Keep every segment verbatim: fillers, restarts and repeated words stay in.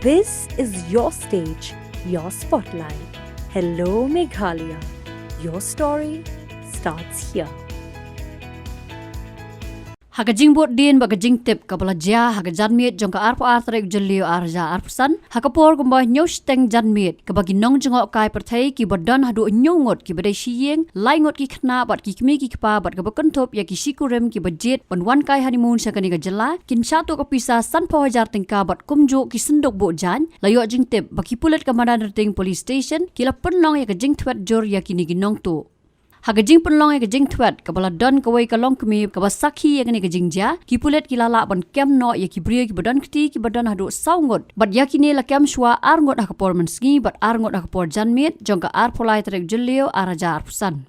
This is your stage, your spotlight. Hello, Meghalaya. Your story starts here. Ha ka jingbud dien bad ka jingtip kaba la jia ha ka janmiet jong ka arphew ar tarik Jylliew arhajar arphew san, ha ka por kumba hynñiew shiteng janmiet, kaba ki nongjngohkai pyrthei kiba don haduh hynñiew ngut kiba dei shi ïing, lai ngut ki khynnah bad ki kmie ki kpa bad kaba kynthup ïa ki shikurim kiba jied ban wan kai honeymoon sha kane ka jylla, kin shah tuh ka pisa sanphew hajar tyngka bad kumjuh ki synduk buh jaiñ, la ïoh jingtip ba ki pulit ka Madanrting Police Station ki la pynlong ïa ka jingthwet jur ïa kine ki nongtuh. Ha ka jingpynlong ïa ka jingthwet kaba la don kawei ka longkmie kaba sakhi ïa kane ka jingjia, ki pulit ki la lah ban kem noh ïa ki briew kiba don kti kiba don haduh saw ngut, bad ïa kine la kem shuwa ar ngut ha ka por mynsngi bad ar ngut ha ka por janmiet jong ka arphew lai tarik Jylliew arhajar arphew san.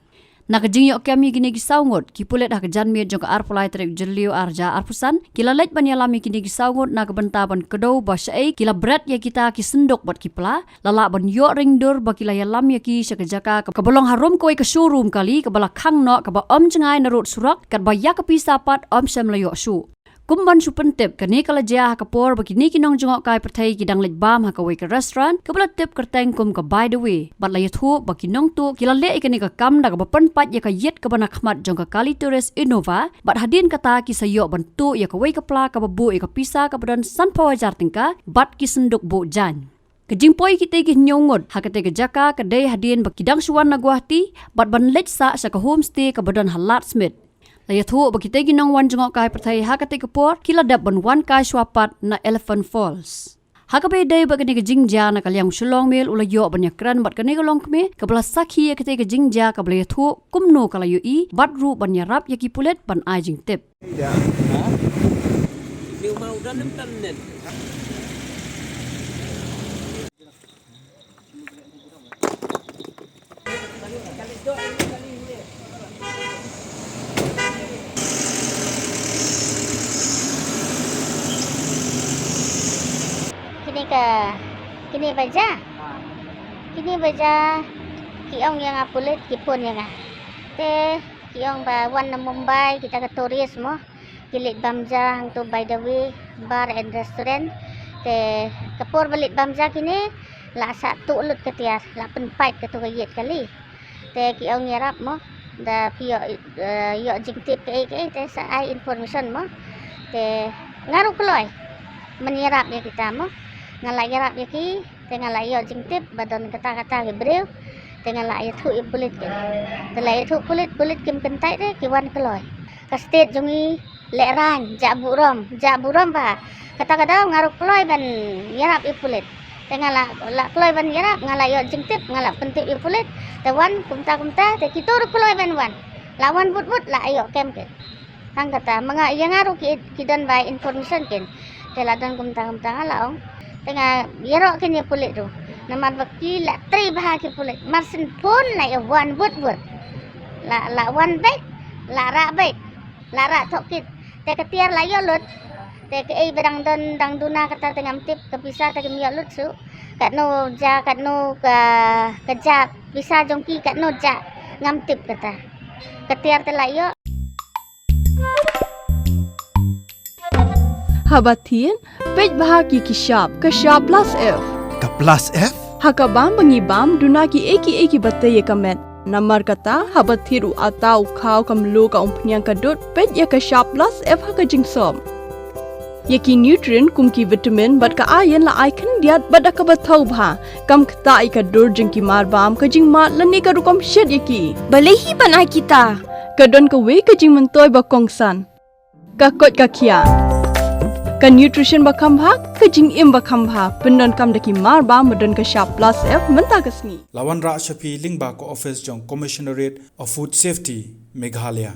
Na ka jingïoh kem ïa kine ki saw ngut, ki pulit ha ka janmiet jong ka arphew lai tarik Jylliew arhajar arphew san ki la leit ban ïalam ïa kine ki saw ngut na ka bynta ban kdew ba shaei ki la bret ïa kita ki synduk bad ki pla, la lah ban ïoh ring dur ba ki la ïalam ïa ki sha ka jaka kaba long harum kawei ka showroom kali kaba la khang noh kaba ym jngai na rud surok, katba ïa ka pisa pat ym shym la ïoh shuh. Kum ban shu pyntip, kane ka la jia ha ka por ba kine ki nongjngohkai pyrthei ki dang leit bam ha kawei ka restaurant kaba la tip kyrteng kum ka By the Way, bad la ïathuh ba ki nongtuh ki la leh ïa kane ka kam da kaba pynpait ïa ka ïit kaba na khmat jong ka kali tourist Innova, bad hadien kata ki sa ïoh ban tuh ïa kawei ka pla kaba buh ïa ka pisa kaba don sanphew hajar tyngka bad ki synduk buh jaiñ. Ka jingpoi kitei ki hynñiew ngut ha katei ka jaka ka dei hadien ba ki dang shu wan na Guwahati bad ban leit sah sha ka homestay kaba don ha Ladthmith. La ïathuh ba kitei ki nongwan jngohkai pyrthei ha katei ka por ki la dep ban wan kai shuwa pat na Elephant Falls. Ha kaba ïadei bad kane ka jingjia, na ka liang u Shillong Mail u la ïoh ban ïakren bad kane ka longkmie kaba la sakhi ïa katei ka jingjia kaba la ïathuh kumno ka la ïohi bad ruh ban ïarap ïa ki pulit ban ai jingtip. Kine ka, kine ba jia, kine ba jia ki ong ïa nga, pulit ki phone ïa nga. Te ki ong ba wan na Mumbai kita ka tourist mo, ki leit bam ja hangto By the Way Bar and Restaurant. Te ka por ba leit bam ja kine, la sah tuh lut ka tiar, la pynpait kato ka ïit kali. Te ki ong ïarap mo, da phi ïoh, eh, ïoh jingtip kaei kaei te sa ai information mo. Te nga ruh kloi ban ïarap ïa kita mo. Nga la ïarap ïa ki, te nga la ïoh jingtip ba don kata kata ki briew. Te nga la ïathuh ïa pulit ki. Te la ïathuh pulit, pulit kim kyntait re, ki wan kloi. Ka state jong ngi lehraiñ, jah burom, jah burom ba. Kata ka daw nga ruh kloi ban ïarap ïa pulit. Te nga la, la kloi ban ïarap, nga la ïoh jingtip, nga la pyntip ïa pulit. Te wan kumta kumta, te kito ruh kloi ban wan. La wan bud bud, la ïoh kem ki. Tang kata, ma nga, ïa nga ruh ki, ki don ba information kin. Te la don kumta kumta nga la ong. Te nga ïaroh kin ïa pulit ruh. Namar ba ki la trei bha ki pulit. Mar syn phone la ïa wan bud bud. La, la wan beit, la rah beit. La rah thoh kit. Te ka tiar la ïoh lut. Te kaei ba dang don, dang duna kata te ngam tip, ka pisa te kim ïoh lut shuh. Katno ja, katno ka, ka ja, pisa jong ki katno ja, ngam tip kata. Ka tiar te la ïoh. Haba thied, peit bha ki ki shap, ka shap plus F. Ka plus F? Ha ka bam ba ngi bam, duna kiei kiei kiba tei ïa ka met. Namar kata, haba thied u atta, u khaw, ka mluh, ka umphniang, ka dud, peit ïa ka shap plus F ha ka jingsop. Ïa ki nutrient kum ki vitamin bad ka iron la ai khyndiat bad da kaba thaw bha. Kam ktah ïa ka dur jong ki marbam, ka jingmad lane ka rukom shet ïa ki. Balei hi ban ai kita? Ka don kawei ka jingmyntoi ba kongsan. Ka koit ka khiah. Ka nutrition ba kham bha, ka jingim ba kham bha. Pyndonkam da ki marbam ba don ka shap plus F mynta ka sngi. La wanrah sha phi lyngba ka office jong Commissionerate of Food Safety, Meghalaya.